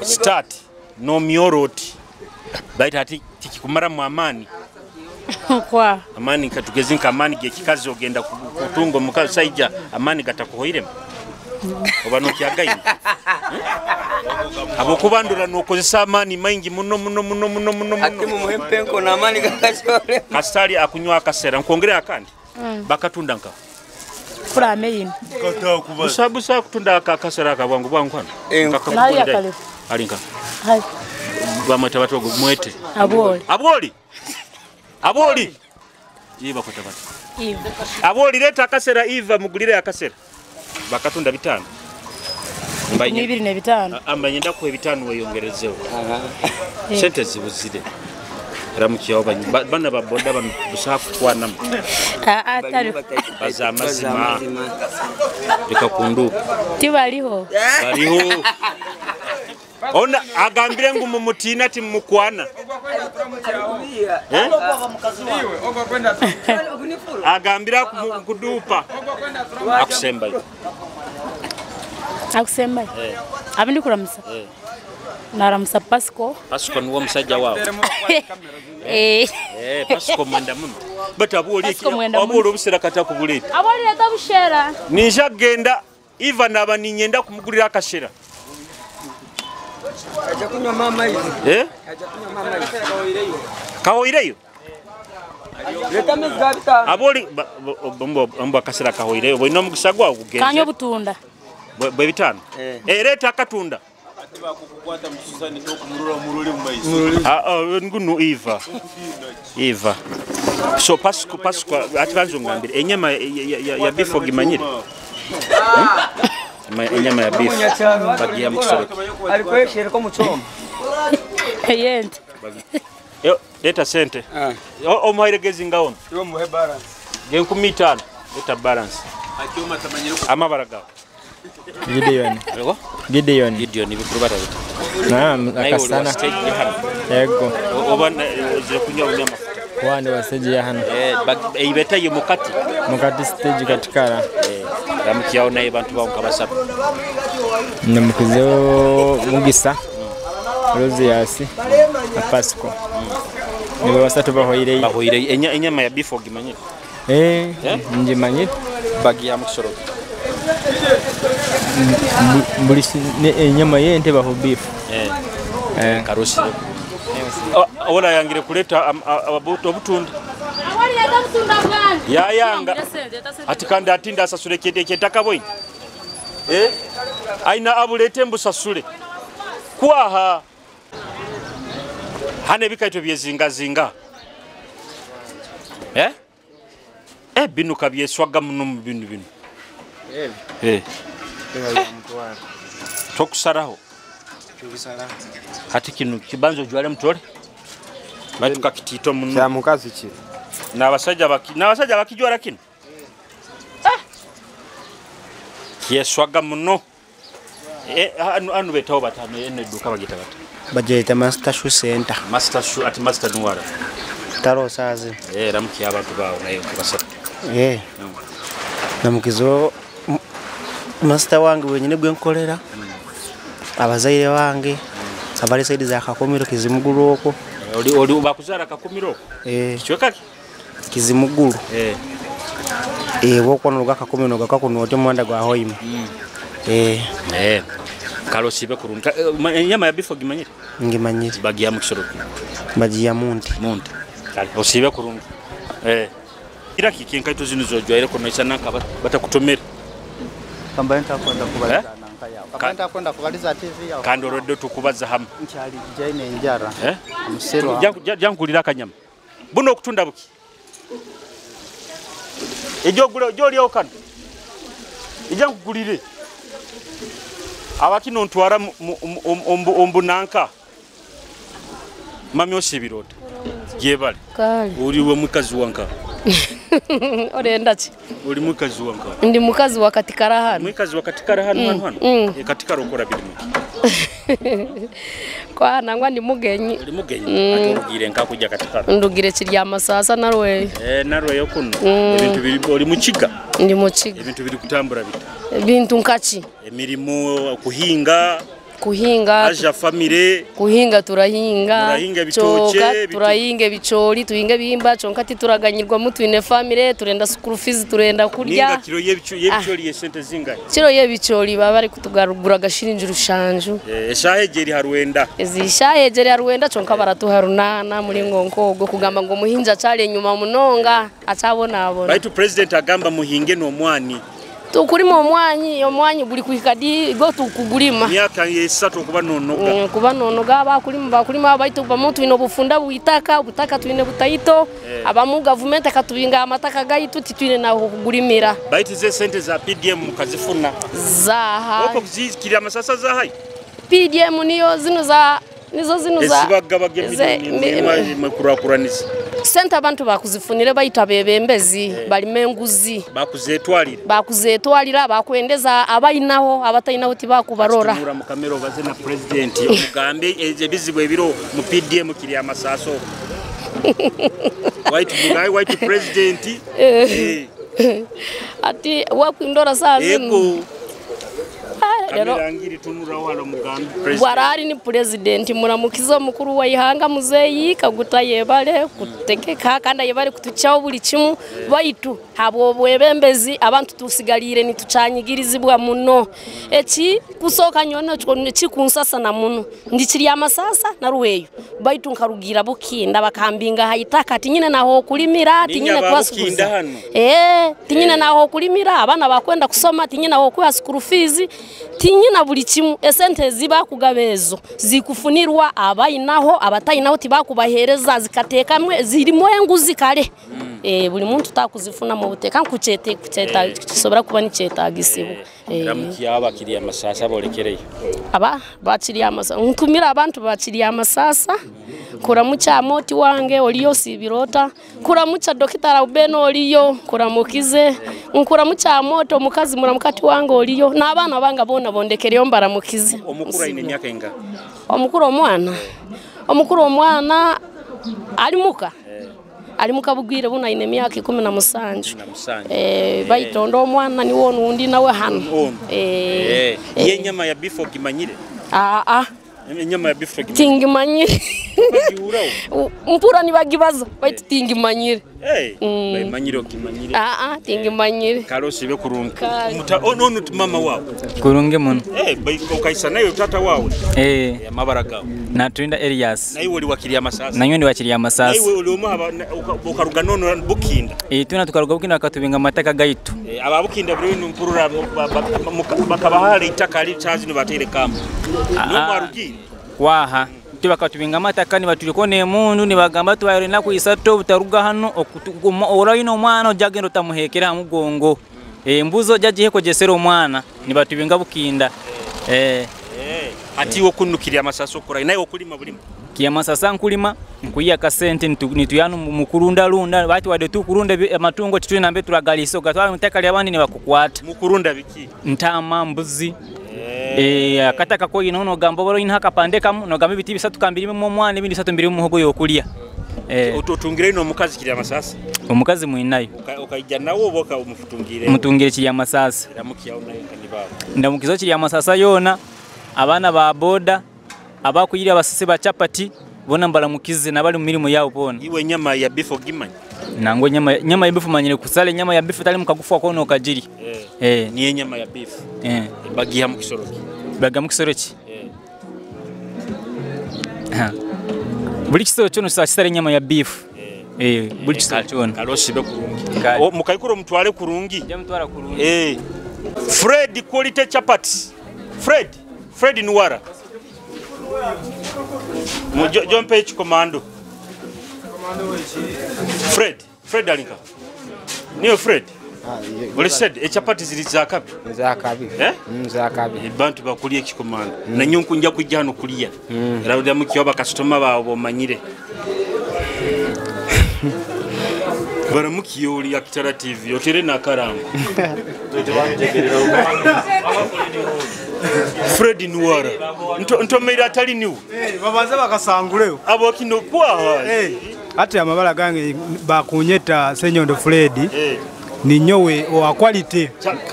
Start no mioroti. Baita hati tikikumara mu amani. Kwa amani katugeze nka amani ge kikazi ogenda kutungo mukazi saija amani gatakuhoirema. Oba no kyagaine. Abo kubandura nokozesa amani maingi muno muno muno muno muno. Ati mumuhe mpenko na amani gakashore. Kasitali akunywa akasera nkongerera akandi. Bakatunda nka. Kura ameyini. Busa kutunda akasera akabwangu bwangu hano. Nali Alinka. Hai. Bamweta batogo mwete. Aboli. Aboli. Aboli. Iba kweta bati. Iva. Aboli leta akasera Iva mugulire akasera. Bakatunda 5. Mbaye 25. Amba nyenda ku 5 weyongerezeho. Sente zibuzire. Ramukiyaho bana baboda busa kukwanamo. Atari. Baza amazima. Reka kunduka. Tibariho. Bariho. Ona agambire ngu mumutina ati mukwana. Agambira kudupa. Akusemba. Akusemba. Abindi kuramusa. Naramusa Pasco. Pasco niwo musajja wawe. Pasco mwenda muno. But aboli aboli obusera kata kubuleta. Aboli leta bushera. Ninja genda Iva naba ninyenda kumugulira akashera. Aja kunywa mama hizi. Aja kunywa mama hizi. Kahoireyo. Leta mezi bitano. Aboli bombo akasera kahoireyo. Boino mugisa gwa kugenza. Kanyo butunda. Bwe bitano. Leta akatunda. Ngunu Iva. Iva. So Pasco ati banzo ngambire enyama ya bifo gimanyire. Enyama ya beef bagiya mukisoro. Alikweshere ko muchoma. Yente. Yo leta sente. Omuhairegezi ngaono. Yo muhe balance. Ge 15 leta balance. Akioma tamanyire amabara gawe. Gideon. Gideon. Gideon ibikuru batabita. Naam, akasana. Yego. Oba zire kunywa amafuta. Wandi wa stage ya hano. Ibeta yo mukati. Mukati stage katikara. Ramukiyaho naye bantu bawo nkabasaba. Namukizeho Mugisa. Rosias na Pasco. Nibo basatu bahoireye. Bahoireye enyama ya beef ogimanyire. Njimanyire. Bagiya mukisoro. Buli enyama yente baho beef. Karosi. Ola yangire kuleta obutunda. Yayanga. Ati kandi atinda asasule kyete kyetaka boyi. Aina abulete mbusasule. Kwaha. Hane bikaito byezinga zinga. Eh? Eh binu kabyeswaga muno mu binu binu. Eh. Tokusaraho. Hati kinu kibanzo jwale mutole. Batu kakitito muno. Kya mukazi ki? N'abasajja baki n'abasajja bakijwara kino. Ah. Kyeswaga muno. Eh anu betawo batano eno edduka bagita bata. Bagiyita Master Shoe Center. Master Shoe at Master Nuwara. Taro sazi. Eh ramuki abantu bawo naye kubasa. Eh. Namukizo master wange wenyine gwe nkolera. Abazaire wange abali saidi za Kakumiro Kizimugulu okwo. Oli bakuzara Kakumiro okwo? Eh. Kichweka ki? Kizimugulu. Eh. Eh wokwo noga Kakumiro noga kakuno otyo mwanda gwa Hoima. Eh. Eh. Kalo sibe kurunga enyama ya bifo gimanyire? Ngimanyire. Bagiya mu kisoro. Bagiya munti. Munti. Kale osibe kurunga. Eh. Ira kikinka ito zino zojwaire kono isana nanka batakutomera. Kambaye ntakwenda kubaliza nanka yawe. Kambaye ntakwenda kubaliza TV yawe. Kandi olwedde tukubaza hamu. Nkyali jaine enjara. Eh? Omusero. Jankulira akanyama. Buno okutunda buki? Ejogula ojolyawo kano. Ejja nkugulire. Abakino ntwara ombunanka. Mami osibirota. Jebale. Uri we mukazi wanka. Orenda ki? Uri mukazi wanka. Ndi mukazi wa Katikara hano. Mukazi wa Katikara hano hano. E Katikara okora birimu. Kwa nangwa ndi mugenyi. Uri mugenyi. Ati orugire nka kujja Katikara. Ndugire kirya masasa narwe. Eh narwe yokuno. Ebintu biri ori mukiga. Ndi mukiga. Ebintu biri kutambura bita. Ebintu nkaki? Emirimu kuhinga. Kuhinga aja famire kuhinga turahinga bitoke turahinga ebichori tuhinga ebihimba chonka tituraganyirwa mutwine famire turenda school fees turenda kurya ninga kiro yebichori yesente zingahe kiro yebichori baba bari kutugarugura gashiringi rushanju eshahegeri haruenda ezishahegeri haruenda chonka baratuha runana muri ngonkogo kugamba ngo muhinja cyale nyuma munonga acabona abona baitu president agamba muhinge no mwani tukulima omwanyi buli kuhikadi go tukugulima myaka 3 kuba nonoga kuba nonoga bakulima baitu bamuntu ino bufunda buitaka butaka twine butaito abamu government akatubinga amataka gaitu titwine naho kugulimira baitu ze sente za PDM mukazifuna zaha oko kuzikira amasasa za hai PDM niyo zino za nizo zino za ezibagabaga emiliyoni makurakuranisa sente abantu bakuzifunire bayita bebembezi balime enguzi bakuzetwalira bakwendeza abayinaho abatayinaho tibakubarora tumura mu kamera obaze na president omugambe ebizibu ebiro mu PDM kiri amasaso white mugaye white president ati wakwindora saa zino Bwarari ni president muramukizo mukuru wa ihanga muzeyi Kaguta yebale kutegeka kandi yebale kutuchawo buli kimu baitu habwo bwebembezi abantu tusigalire nituchanyigirizibwa muno eki kusoka nyono kikunsasa na muno ndikiri amasasa naruweyo baitu nkarugira bukinda bakambinga haitaka tinyine naho kulimira tinyine kwasukuza tinyine naho kulimira abana bakwenda kusoma tinyine naho kwa school fees tinyina buli kimu esente zibakugabezo zikufunirwa abayinaho abatayinaho tibakubahereza zikatekamwe zirimo enguzi kale buli muntu takuzifuna mu buteka nkuchete kucheta kisobora kuba nikyetagisibu ramuki abakiri amasasa bolekereye aba bakiri amasasa nkumira abantu bakiri amasasa kuramucha moti wange oliyo sibirota kuramucha Dr. Raubeno oliyo kuramukize nkuramucha moto mukazi muramukati wange oliyo n'abana banga bona bondekereyo mbaramukize omukuru ine myaka inga omukuru omwana alimuka alimuka bugwire buna ine myaka 17 baitondo omwana ni wono undi nawe hano ye nyama ya bifo kimanyire enyama ya bifo tingimanyire mpura nibagibaza baitu tingimanyire bayimanyire okimanyire tingimanyire kalosi be kurunga ono mama wawe kurunge muno ukaisa nayo tata wawe amabara gawe Naturinda Elias naye oli wakiri amasasa nanyo ndi wakiri amasasa naye oli omu ukaruga nono bukinda tuna tukaruga bukinda akatubinga amataka gaitu aba bukinda buri mpurura bakabahale itaka ali chazi no batere kamba no mwarugire waha Tibakatubinga amataka nibaturiko n'emundu nibagamba tubaire enaku isatu obutaruga hano oraine omwana ojja genda otamuhekera ha mugongo. Embuzi ojja gihekojjesera omwana nibatubinga bukinda. Ati iwe okunukirya amasasi okurayi naye okulima bulima. Kiamasasa nkulima nkuiya kasente nituyana mukurunda bati wadde tukurunda amatungo tituli nambe turagalisa ogatwala mutaka lyabandi nibakukwata. Mukurunda biki? Ntama, mbuzi. Akataka ko ino nogamba boro ino akapande kamu nogamba ibiti bisatu kambirimo omwana ibindi bisatu mbiri muhogo yokulya. Otutungire ino omukazi kiri amasasi? Omukazi mwinayo. Ukaija nawo oboka umufutungire. Mutungire kiri amasasi. Ndamukiya unaye kandi baba. Ndamukizo kiri amasasa yona abana ba boda abakuyira abasisi ba chapati bona mbalamukize nabali mu mirimo yabo bona. Iwe nyama ya beef ogimanya? Nango nyama ya beef manyire kusale nyama ya beef tali mukagufu akono kajiri. Niye nyama ya beef. Bagiha mu kisoroki. Bagiha mu kisoroki. Buli kisoro kyono kisale nyama ya beef. Buli kisoro kyono. Kalosi be kurungi. Mukaikuro mutwale kurungi. Ja mutwala kurungi. Fred quality chapati. Fred Nuwara. Jompe ekikomando. Fred alinka. Niyo Fred. Oli said echapati ziri zakabi. Zakabi. Zakabi. Abantu bakulya ekikomando. Nanyo nkunja kujja hano kulya. Era ودya mukiyo bakasitoma baabo bomanyire. Baramukiyo oli Akitara TV otere nakarango. Fred Nuwara. Ntomeira atali niwe. Babanze bakasanguleyo. Abo kino kwa. Ate amabala gange bakunyeta Senyondo Fred. Ni nyowe wa quality.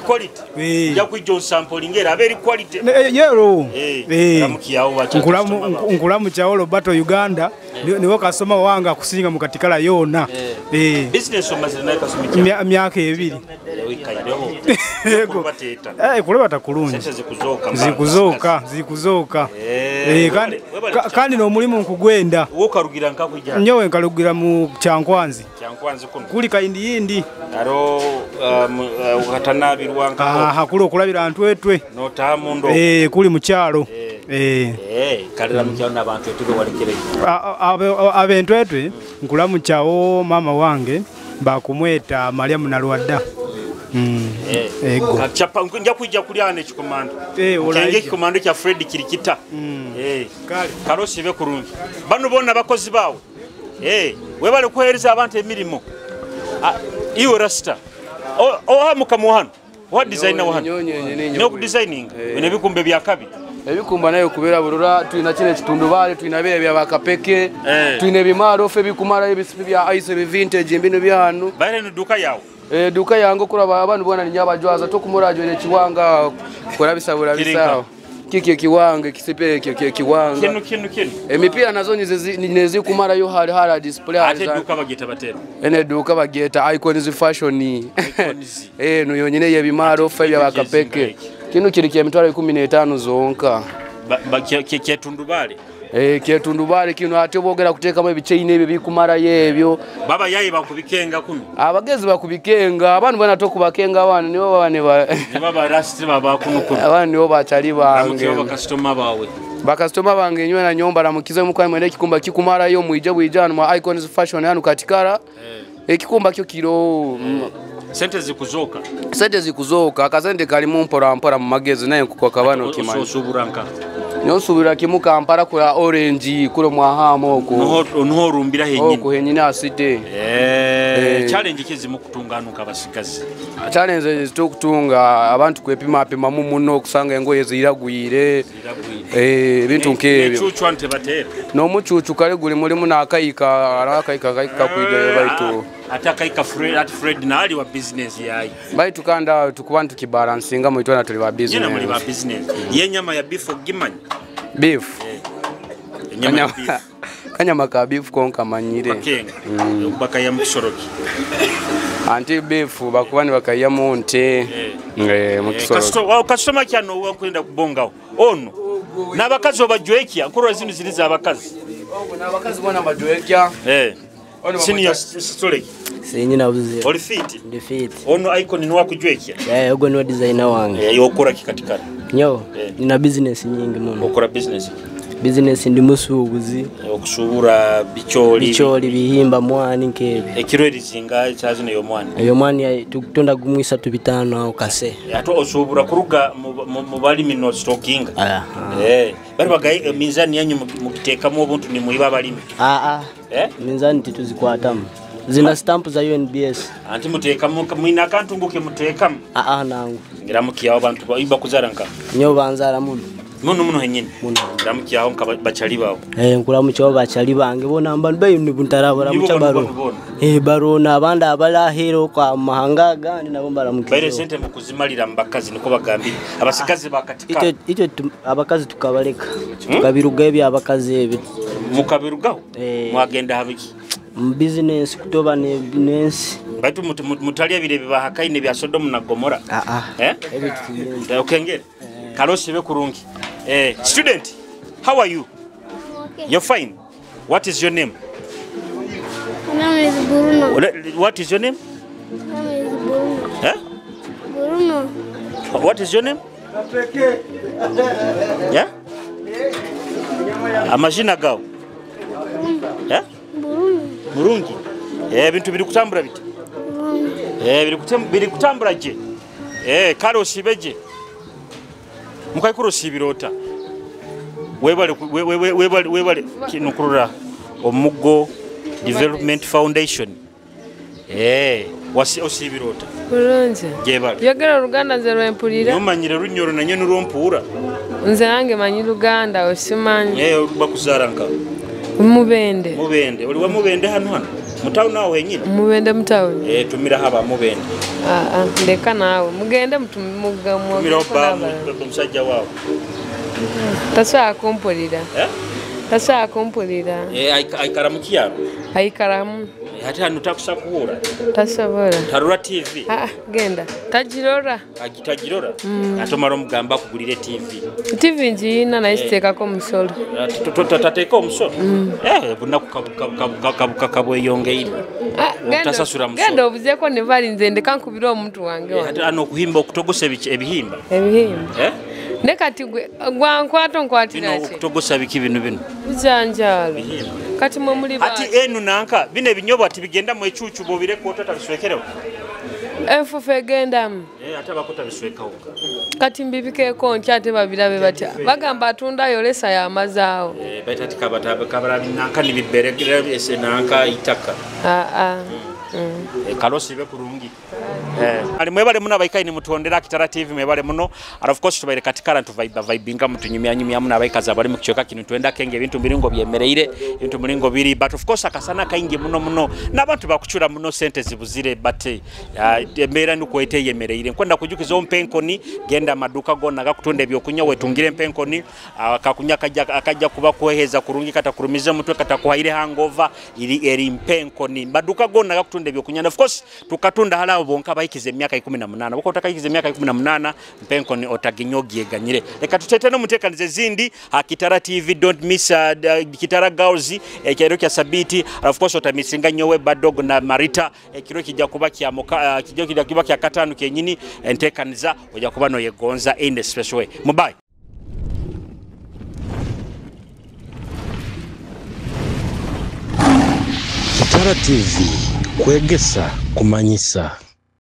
Quality. Ya kwijo sample ngera aberi quality. Yero. Ramukiyawo bacha. Nkulamu chawo Roberto Uganda niwo kasoma wanga kusinga mukatikala yona. Business omazira naye kasoma myaka ebiri. Yego. Kulebata kulungi. Zikuzoka, zikuzoka. Kandi no mulimu nkugwenda. Wokarugira nkakujja. Nyowe nkarugira mu Kyankwanzi. Kyankwanzi kuno. Kuli kayindi yindi. Aro ukatanabirwa nkako. Kuli okulabira ntwetwe. Notamundo. Kuli mu kyalo. Kalira mu kyalo n'abantu etube walekere. Abentwetwe nkulamu kyawo mama wange bakumweta Mariam Nalwadda. Chapa nja kujja kulya ne kikomando. Kenge kikomando kya Fred kirikita. Kalosi be kurungi. Bano bonna bakozi bawe. Webale kuhereza abantu emirimo. Iwe rasta. Oha mukamu hano. Wa designer hano. No designing. Bino bikumbe bya kabi. Ebikumba nayo kubera burura tulina kino ekitundubale tulina bye bya bakapeke tulina ebimaro fe bikumara ebisipi bya ice bi vintage mbino byanu. Bare no duka yawe. Duka yango kuraba abantu bona ninyabajwaza tokumurajwe ne kiwanga kurabisa burabisa. Kiki kiwanga kisipe kiki kiwanga. Kino. Emipira nazo nezi kumara yo hali hala display. Ate duka bageta batera. Ene duka bageta Icons Fashion. Icons. No yonyine yebimaro fe bya bakapeke. Kino kiri kya mitwalo 15 zonka. Kyetundubale. Kyetundubale kino ate bogera kuteekamu ebichain ebyo bikumara yebyo. Baba yayi bakubikenga kuno. Abagezi bakubikenga abantu bana tokubakenga abantu nibo baba ne baba rasti baba kuno kuno. Abantu nibo bachali bange. Namukiyo bakasitoma bawe. Bakasitoma bange nywe na nyomba ramukize mukwani mwende kikumba kikumara yo mwije bwijana mu Icons Fashion hano katikara. Ekikumba kyo kiro sente zikuzoka. Sente zikuzoka akasente kali mu mpora mpora mu magezi naye kuko kabano kimanyi. Osuburanka. Nyosubira kimu Kampala kula orange kulo mwahamo oko. Noho rumbira henyine. Oko henyine asite. Challenge kizimu kutunganuka abasigazi. Challenge zitukutunga abantu kwepima pima mu muno kusanga engoye ziragwire. Ebintu nkebyo. Echuchu ante batera. No muchuchu kale guli mulimu nakayika arakayika kayika kwide baitu. Atakaika Fred at Fred na ali wa business yayi. Baitu kanda tukuba tukibalansinga muitwana tuli ba business. Yena muli ba business. Ye nyama ya beef ogimanyi. Beef. Nyama ya beef. Kanyama ka beef konka manyire. Bakenga. Bakaya mukisoroki. Anti beef bakuba ni bakaya mu nte. Mukisoroki. Customer kyano wakwenda kubongawo. Ono. N'abakazi obajwekia nkorwa zinu ziri za abakazi. Ogo n'abakazi bona bajwekia. Senior Stoleki. Sinyina buzibu. Oli fit? Ndi fit. Ono icon ni wakujwekia? Ogo ni designer wange. Yokora kikatikara. Nyo, nina business nyingi muno. Okora business? Bizinesi ndi musuubuzi. Okusubura bicholi. Bicholi bihimba mwani nkebi. Ekiro erizinga ekyazino y'omwani. Eyo mwani tukutunda gumwisa tubitano aho kase. Ate osuubura kuruga mu balimi no stockinga. Bari bagaye minzani yanyu mukiteekamu obuntu nimwiba abalimi. Minzani tituzikwatamu. Zina stamp za UNBS. Anti muteekamu mwina akantu nguke muteekamu. Nangu. Ngiramukiyaho abantu bakuzara nka. Nyo banzara muno. Muno muno henyini. Ngiramukiyaho nka bachali bawo. Nkuramukiyaho bachali bange bona mbantu bayo nibuntarabara muchabaro. Barona abandi abalahero kwa mahanga gandi nabo baramukiza. Baire sente mukuzimalira mbakazi niko bagambira. Abasikazi bakatika. Ito abakazi tukabaleka. Tukabiruga ebi abakazi ebi. Mukabirugaho? Mwagenda habiki? Business kutoba nensi. Baitu mutalia bile bibahakaine bya Sodom na Gomora. Okengere. Karosi be kurungi. Student, how are you? Okay. You're fine. What is your name? My name is Bruno. What is your name? My name is Bruno. Eh? Bruno. What is your name? Yeah? Amazina gao. Eh? Bruno. Murungi. Bintu biri kutambura bita. Biri kutambura je. Kale osibeje. Mukaikuru osibirota. Webale webale webale kinukurura Omugo Development Foundation. Wasi osibirota. Bulungi. Jebale. Yogera Luganda nze lwempulira. Nomanyire Runyoro nanye nurompuura. Nze nange manyi Luganda osimanyi. Bakuzara nka. Mubende. Mubende. Oli wa Mubende hano hano. Mutauni awo henyini. Mubende mutauni. Tumira haba Mubende. Ndeka naawe. Mugende mugamwe. Tumira oba omusajja waawe. Tasobola kumpulira. Tasobola kumpulira. Aikara mu kyalo. Aikaramu. Ate hano takusa kuwura. Tasobola. Tarura TV. Genda. Tagirora. Tagirora. Ate omala omugamba akugulire TV. TV ngiyina naye siteekako omusolo. Tateeka omusolo? Bunaku kabweyongeire. Obutasasula musolo. Genda obuzeeko ne bali nze ndeka nkubire omuntu wange wano. Ate ano okuhimba okutogosa ebihimba. Ebihimba. Ne kati gwankwata onkwatira ki? Okutogosa biki bino bino? Bijanjaalo. Kati mwe muli ati enu nanka bino ebinyobwa tibigenda mu ecuucu bw'obireka otya tabiswekerewo. Enfuufu egendamu. Ate abako tabiswekawo. Kati mbibikeeko nkya ate babirabe batya. Bagamba atundayo lesa y'amazaawo. Baita ati kabalabi nanka nibiberegera ese nanka itaka. Kalosi be kurungi. Ali mwebale muno abaikaini mutondera Kitara TV mwebale muno. And of course tubaire katikara ntuvaiba vibinga mutunyumya nyumya muno abaikazi abali mu kichoka kino twenda kenge ebintu miringo byemereire ebintu miringo biri, but of course akasana kaingi muno muno n'abantu bakuchura muno sente zibuzire, but embeera nukwete yemereire. Nkwenda kujukiza ompenkoni genda maduka gonna gakutunda ebyokunywa wetungire empenkoni akakunya akajja kuba kuheza kurungi kata kurumiza mutwe kata kuhaire hangover iri eri mpenkoni maduka gonna gakutunda ebyokunywa. And of course tukatunda halabo bonka bayikize emyaka 18 boko otakayikize emyaka 18 mpenkoni otaginyogyeganyire. Leka tutete no mutekanize zindi Kitara TV, don't miss Kitara Girls ekiro kya Sabiti. And of course otamisinga nyowe Badog na Marita ekiro kijja kuba kya kijja kuba kya katano kenyini entekaniza ojja kuba no yegonza in a special way. Mubai. Kitara TV kwegesa kumanyisa.